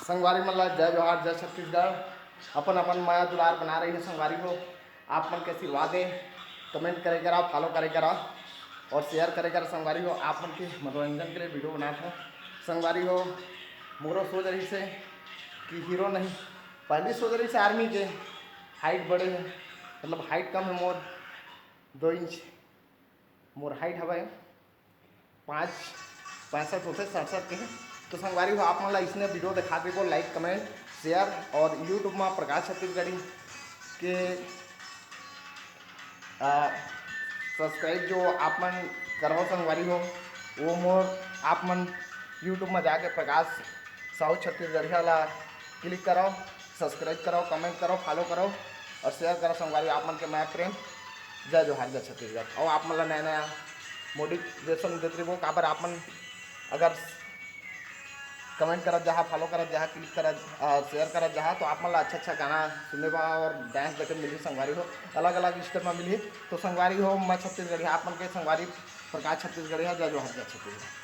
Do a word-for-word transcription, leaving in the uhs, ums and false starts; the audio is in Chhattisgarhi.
संगवारी मन ला जय जोहार, जय छत्तीसगढ़। अपन अपन मया दुलार बना रही है संगवारी हो। आप मन के आशीर्वाद है, कमेंट करे करा, फॉलो करे करा और शेयर करे करा संगवारी हो। आप मन के मनोरंजन के लिए वीडियो बनात हो संगवारी हो। मोरो सोच रही से कि हीरो नहीं, पहली सोच रही से आर्मी के हाइट बड़े है, मतलब हाइट कम है मोर दो इंच। मोर हाइट हवय पाँच पैंसठ होते सड़सठ के। तो संगवारी हो, आप मन ला इसने वीडियो दिखा देबो, लाइक, कमेंट, शेयर और YouTube में प्रकाश छत्तीसगढ़ी के सब्सक्राइब जो आप मन करहो संगवारी हो, वो मोर आप मन YouTube में जाके प्रकाश साहू छत्तीसगढ़िया ला क्लिक करो, सब्सक्राइब करो, कमेंट करो, फॉलो करो और शेयर करो संगवारी। आप मन के मैं प्रेम, जय जोहार, जय छत्तीसगढ़। और आप मन ला नया नया मोटिवेशन देते रहो, काबर आप मन अगर कमेंट करत जहा, फॉलो करत जहा, क्लिक करत, शेयर करत जहा, तो आप मन ला अच्छा अच्छा गाना सुनने बा और डांस देखे मिली संगवारी हो, अलग अलग स्टेप में मिली। तो संगवारी हो, मैं छत्तीसगढ़िया, आप मन के संगवारी प्रकाश छत्तीसगढ़िया, जय जोहार, जय छत्तीसगढ़।